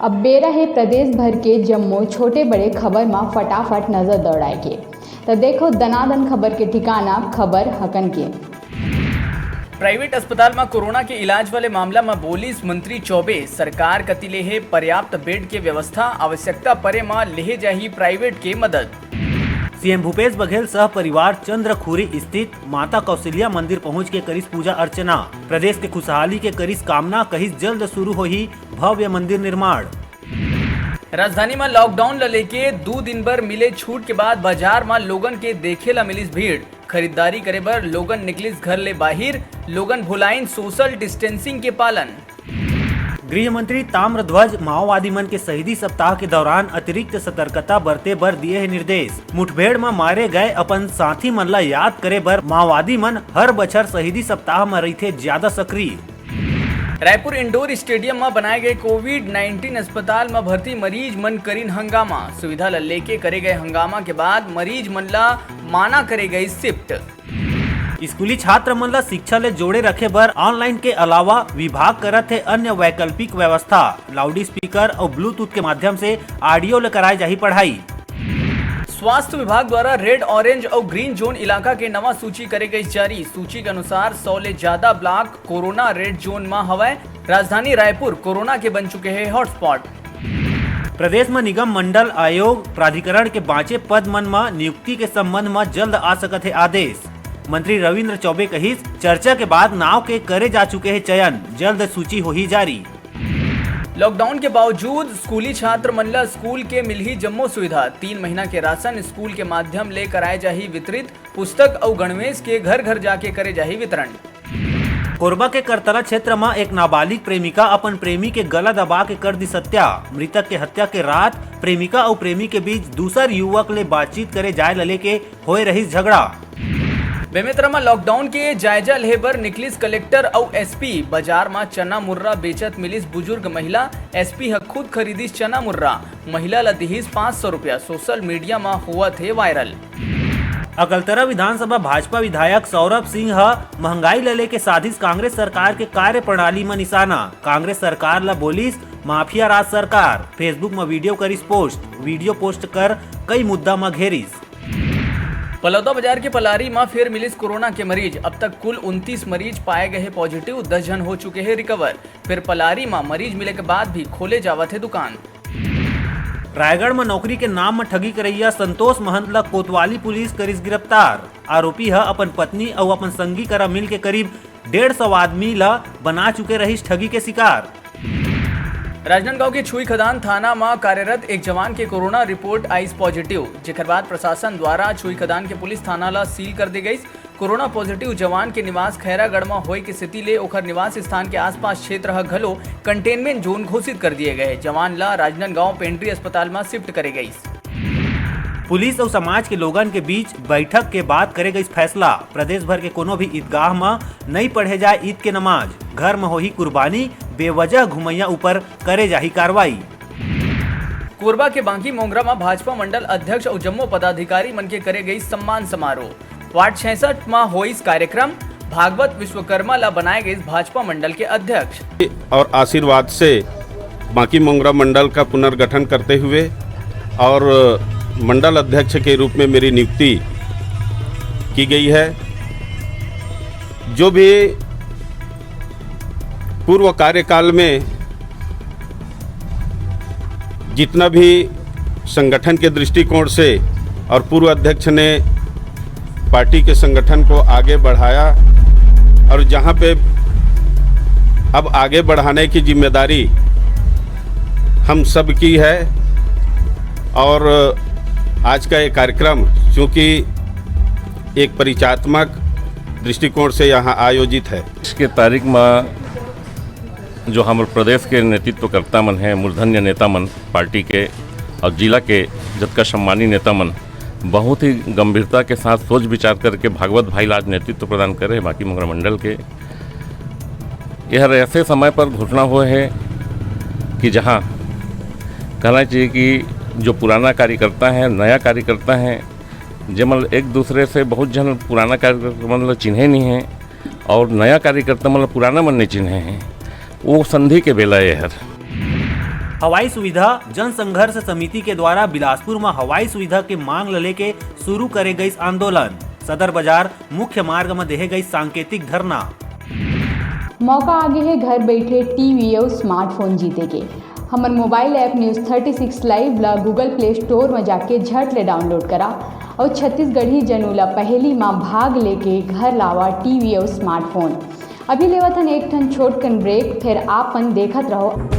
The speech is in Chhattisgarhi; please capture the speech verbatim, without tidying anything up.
अब बेरा हे प्रदेश भर के जम्मो छोटे बड़े खबर म फटाफट नजर दौड़ाए के। त देखो दनादन खबर के ठिकाना, खबर हकन के। प्राइवेट अस्पताल म कोरोना के इलाज वाले मामला म बोलिस मंत्री चौबे, सरकार कति ले हे पर्याप्त बेड के व्यवस्था, आवश्यकता परे म लेहे जाही प्राइवेट के मदद। सीएम भूपेश बघेल सह परिवार चंद्रखुरी स्थित माता कौशल्या मंदिर पहुंच के करिस पूजा अर्चना, प्रदेश के खुशहाली के करिस कामना, कहिस जल्द शुरू होही भव्य मंदिर निर्माण। राजधानी म लॉकडाउन ल लेके दू दिन बर मिले छूट के बाद बाजार म लोगन के देखे ल मिलिस भीड़। खरीदारी करे बर लोगन निकलिस घर ले बाहिर, लोगन भुलाइन सोशल डिस्टेंसिंग के पालन। गृह मंत्री ताम्रध्वज माओवादी मन के शहीदी सप्ताह के दौरान अतिरिक्त सतर्कता बरते बर दिए हे निर्देश। मुठभेड़ म मारे गए अपन साथी मन ल याद करे बर माओवादी मन हर बछर शहीदी सप्ताह म रहिथे ज्यादा सक्रिय। रायपुर इंडोर स्टेडियम म बनाए गए कोविड नाइनटीन अस्पताल म भर्ती मरीज मन करिन हंगामा। सुविधा ल लेके करे गए हंगामा के बाद मरीज मन ल माना करे गई शिफ्ट। स्कूली छात्र मन ल शिक्षा ले जोड़े रखे बर ऑनलाइन के अलावा विभाग करत हे अन्य वैकल्पिक व्यवस्था। लाउड स्पीकर अउ ब्लूटूथ के माध्यम से ऑडियो ले कराए जाही पढ़ाई। स्वास्थ्य विभाग द्वारा रेड, ऑरेंज अउ ग्रीन जोन इलाका के नवा सूची करे गई जारी। सूची के अनुसार सौ ले ज्यादा ब्लॉक कोरोना रेड जोन म हवय। राजधानी रायपुर कोरोना के बन चुके हे हॉटस्पॉट। प्रदेश म निगम, मंडल, आयोग, प्राधिकरण के बांचे पद मन म नियुक्ति के संबंध म जल्द आ सकत हे आदेश। मंत्री रविंद्र चौबे कहिस, चर्चा के बाद नाव के करे जा चुके हे चयन, जल्द सूची होही जारी। लॉकडाउन के बावजूद स्कूली छात्र मन ल स्कूल के मिलही जम्मो सुविधा, तीन महीना के राशन स्कूल के माध्यम ले कराए जाही वितरित, पुस्तक अउ गणवेश के घर घर जाके करे जाही वितरण। कोरबा के करतला क्षेत्र म एक नाबालिग प्रेमिका अपन प्रेमी के गला दबा के कर दिस हत्या। मृतक के हत्या के रात प्रेमिका अउ प्रेमी के बीच दूसर युवक ले बातचीत करे जाय ल लेके होए रहिस झगड़ा। बेमेतरा म लॉकडाउन के जायजा लेहे बर निकलिस कलेक्टर अउ एसपी। बाजार म चना मुर्रा बेचत मिलिस बुजुर्ग महिला। एसपी ह खुद खरीदिस चना मुर्रा, महिला ल दिहिस पाँच सौ रुपया। सोशल मीडिया म होवत हे वायरल। अकलतरा विधानसभा भाजपा विधायक सौरभ सिंह ह महंगाई ल लेके साधिस कांग्रेस सरकार के कार्यप्रणाली म निशाना। कांग्रेस सरकार ल बोलिस माफिया राज सरकार। Facebook म वीडियो करिस पोस्ट, वीडियो पोस्ट कर कई मुद्दा म घेरिस। बलौदा बाजार के पलारी म फेर मिलिस कोरोना के मरीज। अब तक कुल उनतीस मरीज पाए गए हे पॉजिटिव, दस झन हो चुके हे रिकवर। फेर पलारी म मरीज मिले के बाद भी खोले जावत हे दुकान। रायगढ़ म नौकरी के नाम म ठगी करइया संतोष महंत ल कोतवाली पुलिस करिस गिरफ्तार। आरोपी ह अपन पत्नी अउ अपन संगी करा मिलके करीब डेढ़ सौ आदमी ल बना चुके रहिस ठगी के शिकार। राजनांदगांव के छुईखदान थाना म कार्यरत एक जवान के कोरोना रिपोर्ट आइस पॉजिटिव, जेकर बाद प्रशासन द्वारा छुईखदान के पुलिस थाना ल सील कर दे गइस। कोरोना पॉजिटिव जवान के निवास खैरागढ़ म होए के सेती ले ओखर निवास स्थान के आसपास क्षेत्र ह घलो कंटेनमेंट जोन घोषित कर दिए गए। जवान ल राजनांदगांव पेंड्री अस्पताल म शिफ्ट करे गइस। पुलिस अउ समाज के लोगन के बीच बैठक के बाद करे गइस फैसला। प्रदेश भर के कोनो भी ईदगाह म नइ पढ़े जाए ईद के नमाज। घर म होही कुर्बानी, बेवजह घुमैया ऊपर करे जाही कार्रवाई। कोरबा के बांकी मोंगरा म भाजपा मंडल अध्यक्ष अउ जम्मो पदाधिकारी मन के करे गइस सम्मान समारोह। वार्ड छियासठ म होइस कार्यक्रम, भागवत विश्वकर्मा ल बनाए गइस भाजपा मंडल के अध्यक्ष। और आशीर्वाद से बांकी मोंगरा मंडल का पुनर्गठन करते हुए और मंडल अध्यक्ष के रूप में मेरी नियुक्ति की गई है। जो भी पूर्व कार्यकाल में जितना भी संगठन के दृष्टिकोण से और पूर्व अध्यक्ष ने पार्टी के संगठन को आगे बढ़ाया और जहाँ पे अब आगे बढ़ाने की जिम्मेदारी हम सब की है। और आज का ये कार्यक्रम चूँकि एक परिचयात्मक दृष्टिकोण से यहाँ आयोजित है। आज के तारीख में जो हमर प्रदेश के नेतृत्वकर्ता मन हैं, मूर्धन्य नेता मन पार्टी के और जिला के जतका सम्मानी नेता मन बहुत ही गंभीरता के साथ सोच विचार करके भागवत भाई ला आज नेतृत्व प्रदान करे बांकी मोंगरा मंडल के। यह ऐसे समय पर घोषणा हुए है कि जहाँ कहना चाहिए कि जो पुराना कार्यकर्ता है, नया कार्यकर्ता है, जेमन एक दूसरे से बहुत झन पुराना कार्यकर्ता मन ल चिन्हे नहीं है और नया कार्यकर्ता मन ल पुराना मन नहीं चिन्हे हैं, वो संधि के बेला ये हर। हवाई सुविधा। जन संघर्ष समिति के द्वारा बिलासपुर म हवाई सुविधा के मांग ल लेके शुरू करे गइस आंदोलन। सदर बाजार मुख्य मार्ग म देहे गइस सांकेतिक धरना। मौका आगे हे घर बइठे टीवी अउ स्मार्टफोन जीते के। हमर mobile app News thirty six Live ला Google Play Store म जाके झट ले डाउनलोड करा अउ छत्तीसगढ़ी जनू ला पहेली म भाग लेके घर लावा टीवी अउ स्मार्टफोन। अभी लेवत हन एक ठन छोटकन ब्रेक, फेर आप मन देखत रहो।